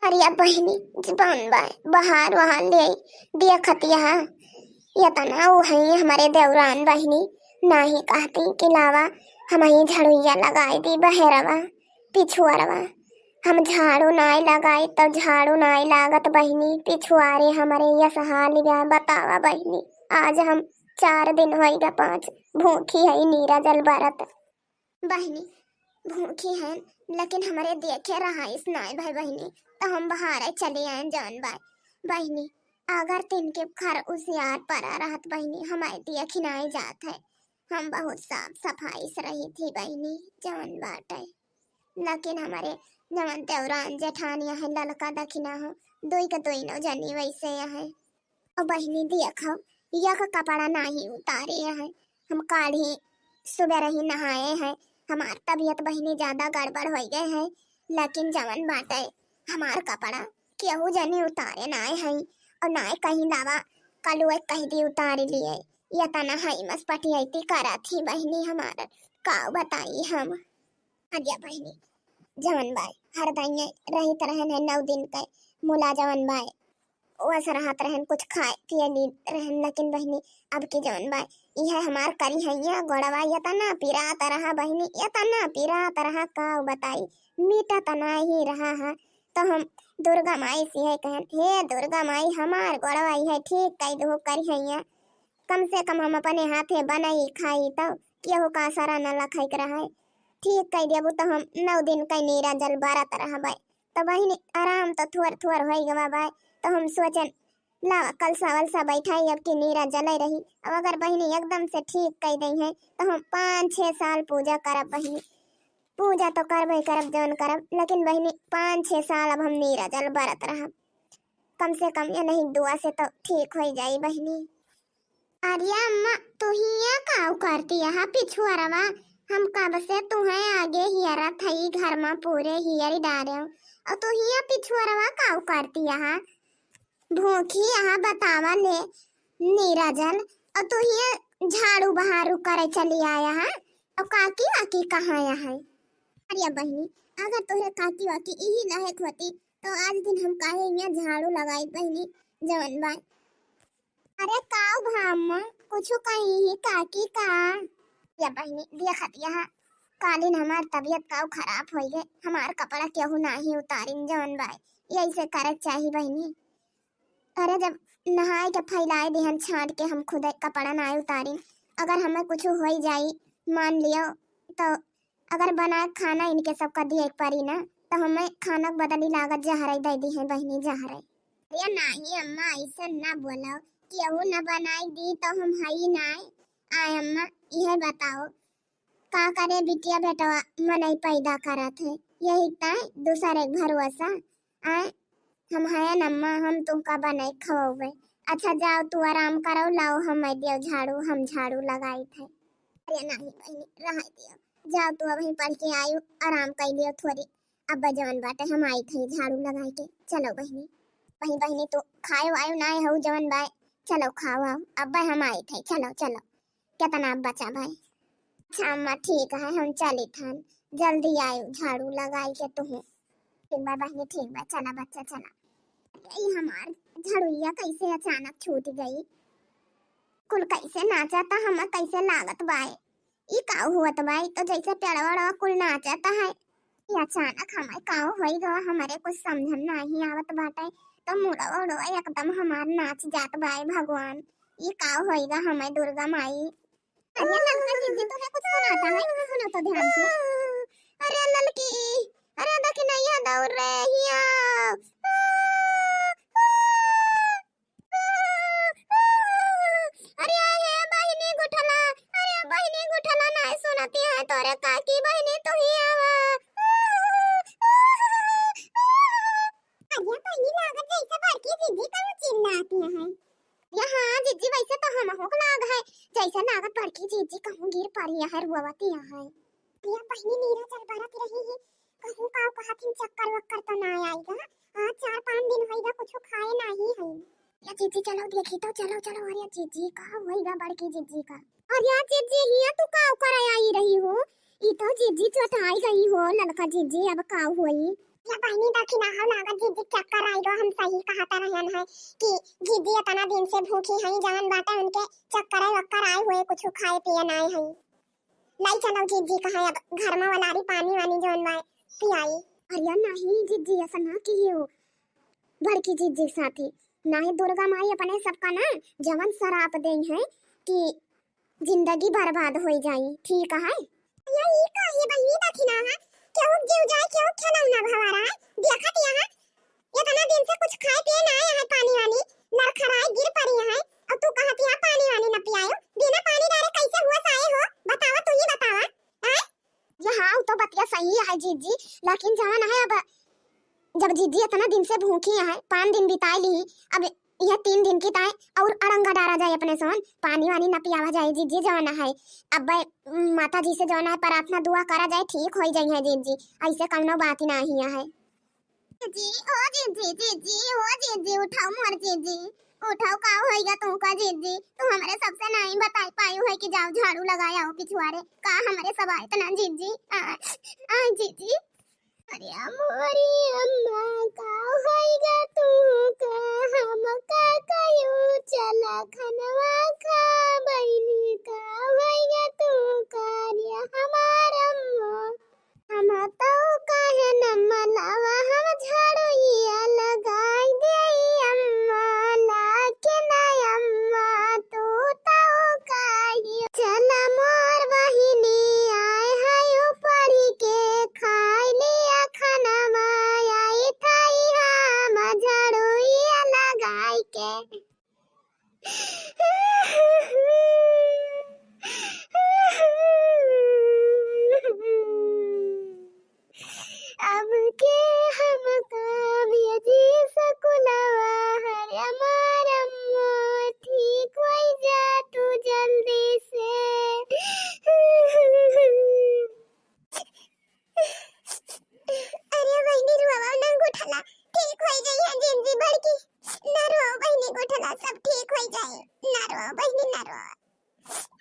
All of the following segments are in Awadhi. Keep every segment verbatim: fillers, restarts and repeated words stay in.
अरे बहिनी, जबान बाय, बहार वहार ले आई, देखत यहा, यतना उ है हमरे देवरान बहिनी, नाही कहती कि लावा, हम ही झड़ुइया लगाई दी बहेरवा, पिछुअरवा। हम झाड़ू नाई लगाई तो झाड़ू नाई लागत बहिनी, पिछुआरे हमरे यस हाल बा, बतावा बहिनी। आज हम चार दिन होइगा, पाँच, भूखी है, नीरा जल बरत। बहिनी, भूखी है, लेकिन हमरे देखे रहा इस नाई भाई बहिनी, तो हम बहारे चले आए जौन बाय। बहिनी, अगर तिनके खर उसियार परा रहत बहिनी, हमारे देख नाई जात है। हम बहुत साफ सफाई से रही थी बहिनी, जौन बाटे। लेकिन हमरे जवन देवरान जेठानिया है, ललका दखिना हो, दुई के दुइनो जनी वैसे है। और बहिनी देखो, यह का कपड़ा नाही उतारे है। हम काल ही सुबह रही नहाए हैं। हमार तबीयत बहिनी ज्यादा गड़बड़ हो गए है, लेकिन जवन बाटे हमार कपड़ा केहू जनी उतारे नाय है। और नाय कहीं लावा, कलुए कह दी उतार लिए। यतना है मस पटियाइती करत ही बहिनी हमार, का बताई हम। अरे बहिनी, जवन बाय, हर दाइये रहित रहन है नौ दिन के, मुला जवन बाय, वस रहत रहन, कुछ खाए पिए ली रहन, लेकिन बहिनी, अब की जवन बाय, इहे हमार करी हैया, गोड़वा यतना पिरात रहा बहिनी, यतना पिरात रहा, का बताई, मिटत नाही रहा है। तो हम दुर्गा माई से है कहन, हे दुर्गा माई, हमार गोड़वा इहे ठीक कई दो करी हैया, कम से कम हम अपने हाथे बनाई खाई, तो केहू का सारा न लखाई के रहे। ठीक कह देबू तो हम नौ दिन के नीरा जल बरत रहबे। तो बहिनी, आराम तो थोर थोर होई गवा बाय, तो हम सोचन, लावा कलसा वलसा बैठाई, अब की नीरा जले रही। अब अगर बहिनी एकदम से ठीक कह दई है, तो हम पाँच छः साल पूजा करब बहिनी। पूजा तो करबे करब, जौन करब, लेकिन बहिनी, पाँच छः साल अब हम नीरा जल बरत रहब। कम से कम ये नहीं दुआ से तो ठीक हो जाई बहिनी। अरे अम्मा, तू हिया काऊ करती यहाँ पिछुआरवा? हम कब से तुहे आगे हियरत हई, घर मा पूरे हियर डारे हो, और तू हिया पिछुआरवा काऊ करती यहाँ? भूखी यहाँ बतावा ले नीरा जल, और तू हिया झाड़ू बहारू करे चली आया है, और काकी वाकी कहाँ यहाँ है? अरे बहिनी, अगर तोहरे काकी वाकी इही लायक होती, तो आज दिन हम काहे यहाँ झाड़ू लगाई बहिनी, जवन बा। अरे काऊ भाम, कुछु कही ही काकी का? या बहिनी, देखत यहाँ, कालिन हमार तबीयत काऊ खराब होई गए, हमार कपड़ा केहू नाही उतारिन जवन बाय, यही से करे चाही बहिनी। अरे जब नहाए के फैलाए दिहन छाट के हम खुद कपड़ा नाही उतारिन, अगर हमें कुछ होई जाई, मान लियो, तो अगर बनाए खाना इनके सबका दिए परी ना, तो हमें खाना के बदली लागत जहरई दे दी है बहिनी, जहरई। अरे नाही अम्मा, ऐसा ना बोलो, केहू ना बनाई दी तो हम हई नाय। आय अम्मा, इहे बताओ, का करे बिटिया बेटवा मनई पैदा करत है, यही ताय दूसर एक भरोसा। आय, हम हयन अम्मा, हम तुमका बनाई खवावे। अच्छा जाओ, तू आराम करो, लाओ हम दियो झाड़ू, हम झाड़ू लगाई थे। अरे नाही बहिनी, रह दियो, जाओ तू अबही पढ़ के आयु, आराम कर लियो थोड़ी। अब जवन बाटे हम आई थे झाड़ू लगाई के, चलो बहिनी। वही बहिनी तू खाए वायो ना हो जवन बाय, चलो खाओ आओ, अब हम आई थे, चलो चलो। कितना बचा भाई? अच्छा अम्मा ठीक है, हम चली थन, जल्दी आयो झाड़ू लगाई के तुहू। ठीक बा बहिनी, ठीक बा, चला बच्चा चला। ई हमार झड़ुइया कैसे अचानक छूट गई? कुल कैसे नाचता, हम कैसे लागत बाय? ई का हुआ तो बाय, तो जैसे पेड़वा वेड़वा कुल नाचता है। ई अचानक हमारे का होई गवा, हमारे कुछ समझ में नहीं आवत बाटे। तो मुड़वा उड़वा एकदम हमार नाच जात बाय भगवान। ई का होई गा हमारे दुर्गा माई। अरे ललका जिज्जी, तुम्हें कुछ सुनाता है? सुनो तो ध्यान से। अरे ललकी, अरे दखिनैया दौड़ रे हिया। अरे हे बहिनी गुठला, अरे बहिनी गुठला, नाय सुनती है तोरे काकी बहिनी, तू ही आवा। अरे बहिनी लागत जैसे बड़की जिज्जी कहूँ चिल्लाती है। या हाँ जिज्जी, वैसे तो हमहू के लाग है, जैसे लागत बड़की जिज्जी कहूँ गिर पड़ी है, रोवती है। या बहिनी नीरा जल बरत रही है, कहूँ का कहत हिन चक्कर वक्कर तो ना आएगा। आज चार पाँच दिन होइगा कुछ खाए नाही है। या जीजी चलो देखी तो, चलो चलो। अरे जीजी का होइगा बड़की जीजी का? अरे जीजी हिया तू का करे आई रही हो? ई तो जीजी चोटाई गई हो ललका जीजी, अब का होई? या बहिनी देखी ना हो लागत जीजी क्या यही कहत रहन है कि जिज्जी इतना दिन से भूखी हई, जवन बाटे उनके चक्कर वक्कर आए हुए, कुछ खाए पिए नाय हई। लाई चलो जिज्जी कहे अब घर में वलारी पानी वानी जवन बाय पियाई। अरे नहीं जिज्जी, ऐसा ना कियो बड़की जिज्जी के साथी, नाहीं दुर्गा माई अपने सबका ना जवन सराप देई है कि जिंदगी बर्बाद होई जाई, ठीक है? या ई का ये बहिनी दखिना है, केहू जीव जाए, केहू खिलौना भवा रहा है, देखत यहाँ इतना दिन से कुछ खाए पिए ना आए है, पानी वानी लड़खड़ाए गिर पड़ी है, और तू कहत यहाँ पानी वानी न पियायो, बिना पानी डारे कैसे हुआ आए हो, बतावा, तू ही बतावा, हैं? ये हाँ, वो तो बतिया सही है जिज्जी, लेकिन जवन है अब जब जिज्जी इतना दिन से भूखी है, पाँच दिन बिताए ली, अब यह तीन दिन की ताए और अड़ंगा डारा जाए अपने सोन, पानी वानी न पियावा जाए जिज्जी जवन है। अब माता जी से जवन है प्रार्थना दुआ करा जाए, ठीक होई जाई है जिज्जी, ऐसे कौनो बात ही नाही है। जी, ओ जिज्जी, जिज्जी, ओ जिज्जी, उठाओ मोर जिज्जी, उठाओ, का होइगा तुमका जिज्जी? तू हमरे सबसे नहीं बताई पायू है कि जाओ झाड़ू लगाए आओ पिछुआरे, का हमरे सब आए इतना जिज्जी? आ, आ जिज्जी। अरे मोरी अम्मा, का होइगा तुमका, हम का कयो, चला खनवा खा, बहिनी, का होइगा तुमका, रे हमार अम्मा। हम तो काहे न मनावा, हम झाड़ू ये लगाई देई अम्मा, लाके ना अम्मा, तू तो काहे। चला मोर बहिनी, आए है ऊपरी के, खाई लिया खाना माँ, आई थाई हम झाड़ू ये लगाई के। अब के हम काव्य जी सकुलवा, हरे हमार अम्मा, ठीक होई जा तू जल्दी से। अरे बहिनी, रोवा ना गुठला, ठीक होई जाई है जिज्जी बड़की। ना रोवा बहिनी गुठला, सब ठीक होई जाई। ना रोवा बहिनी, ना रोवा।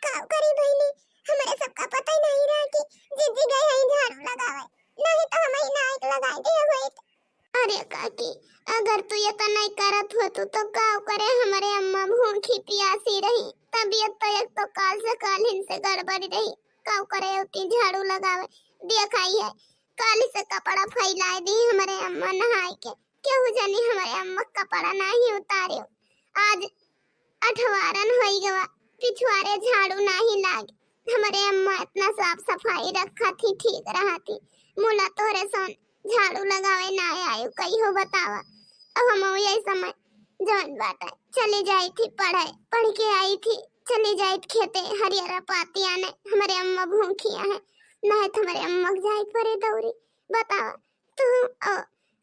का करी बहिनी, हमरे सबका पता ही नहीं रहा कि जिज्जी गए हैं झाड़ू लगावे, नहीं तो हम ही नाइक लगाए दिए होइत। अरे काकी, अगर तू ये तो नहीं करत हो तू तो का करे, हमरे अम्मा भूखी पियासी रही, तबीयत तो एक तो काल से काल हिन से गड़बड़ी रही, का करे उतनी झाड़ू लगावे, देखाई है काली से कपड़ा फैलाए दी हमरे अम्मा नहाए के, केहू जानी हमरे अम्मा कपड़ा नहीं उतारे। आज अठवारन होई गवा, पिछुआरे झाड़ू नाही लागे। हमरे अम्मा इतना साफ सफाई रखा थी, ठीक रहा थी। मुला तोहरे सोन झाड़ू लगावे ना आयु, कहियो बतावा। अब हम यही समय जौन बाटे चली जाई थी पढ़े, पढ़ के आई थी, चली जाई थी खेते हरियरा पाती आने। हमरे अम्मा भूखिया है, ना है तो हमरे अम्मा के जाई परे दौरी। बतावा, तू, अ,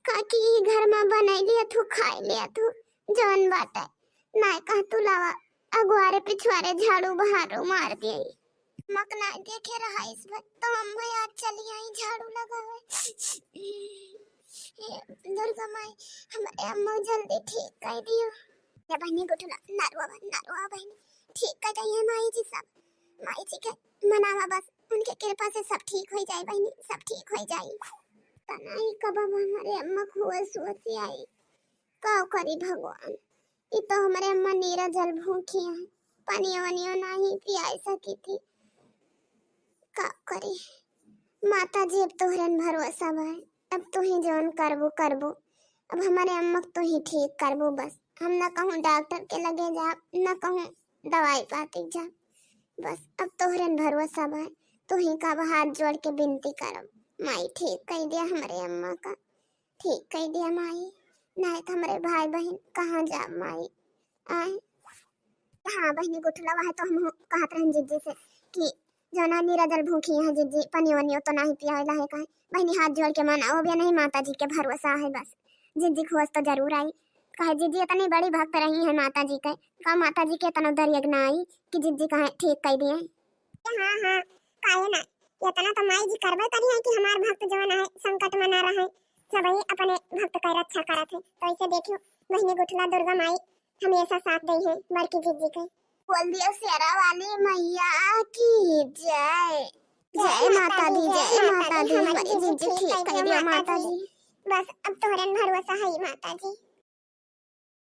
काकी घर में बनाई लिया थू, खाई लिया थू, जौन बाटे। नाय कह तू लावा, अगुआरे पिछुआरे झाड़ू बहारू मार दिए। मक ना देखे रहा इस बार, तो अम्मा आज चली आई झाड़ू लगावे। हे दुर्गा माई, हमरे अम्मा जल्दी ठीक कर दियो। ये बहिनी गुठला, नरवा बा, नरवा बहिनी, ठीक कर गई है माई जी सब। माई जी के मनावा बस, उनके कृपा से सब ठीक हो जाए बहिनी, सब ठीक हो जाए। पता नहीं कब अब हमरे अम्मा के होश होश आई। का करी भगवान, ई तो हमरे अम्मा नीरा जल भूखी है, पानियो वानियो नाही पियाई सकी थी। का करी माता जी, अब तोहरन भरोसा बा, अब तू ही जौन करबू करबू। अब हमरे अम्मा के तू ही ठीक करबू बस। हम ना कहूँ डॉक्टर के लगे जाब, ना कहूँ दवाई पाती जाब। बस अब तोहरन भरोसा बा, तू ही का अब हाथ जोड़ के विनती करब, माई ठीक कर दिया हमरे अम्मा का। ठीक कह दिया माई, नाहीं तो हमरे भाई बहिन कहाँ जाब माई? आए। हाँ बहिनी गुठला, वह तो हम कहत रहन जिज्जी से कि जौना नीरा जल भूखी है जिज्जी, पनियो वनियो तो नाहीं पियावेला है काहे? बहिनी हाथ जोड़ के मनाओ, अब ये नहीं माता जी के भरोसा है बस। जिज्जी के होश तो जरूर आई, काहे जिज्जी इतनी बड़ी भक्त रही है माता जी के, का माता जी के इतना दरियक ना आई कि जिज्जी कहे ठीक कह दिए। हाँ, हाँ, काहे ना, इतना तो माई जी करबे करी है कि हमार भक्त जवन है, संकट में ना रहे, सबही अपने भक्त के रक्षा करत है। तो ऐसे देखियो, बहिनी गुठला दुर्गा माई हमेशा साथ दई है बड़की जिज्जी के। बोल दिया शेरा वाली मैया की जय। जय माता दी, जय माता दी, हमारी जिज्जी ठीक कर दिया माता जी। बस अब तोहरन भरोसा है माता जी।